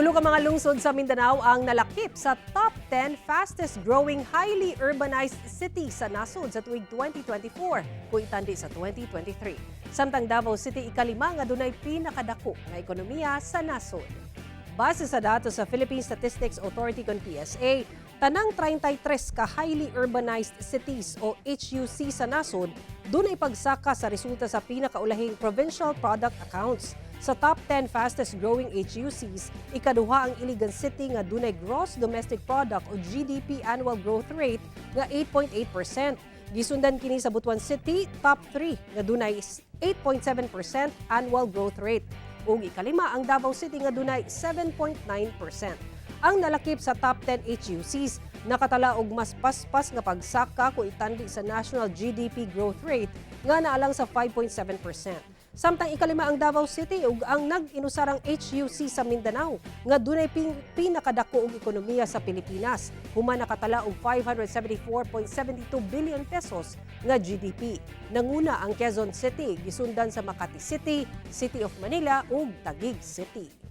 Tulo ka mga lungsod sa Mindanao ang nalakip sa top 10 fastest growing highly urbanized cities sa nasod sa tuig 2024 kung itandi sa 2023. Samtang Davao City, ikalima nga dunay pinakadako nga ekonomiya sa nasod. Base sa datos sa Philippine Statistics Authority kon PSA, tanang 33 ka highly urbanized cities o HUC sa nasod dunay pagsaka sa resulta sa pinakaulahing provincial product accounts. Sa top 10 fastest growing HUCs, ikaduha ang Iligan City nga dunay gross domestic product o GDP annual growth rate nga 8.8%. Gisundan kini sa Butuan City, top 3 nga dunay 8.7% annual growth rate. Ug ikalima ang Davao City nga dunay 7.9%. Ang nalakip sa top 10 HUCs nakatala og mas paspas nga pagsaka kung itandi sa national GDP growth rate nga naalang sa 5.7%. Samtang ikalima ang Davao City ug ang nag-inusarang HUC sa Mindanao nga dunay pinakadako og ekonomiya sa Pilipinas, human nakatala og 574.72 billion pesos nga GDP. Nanguna ang Quezon City, gisundan sa Makati City, City of Manila ug Taguig City.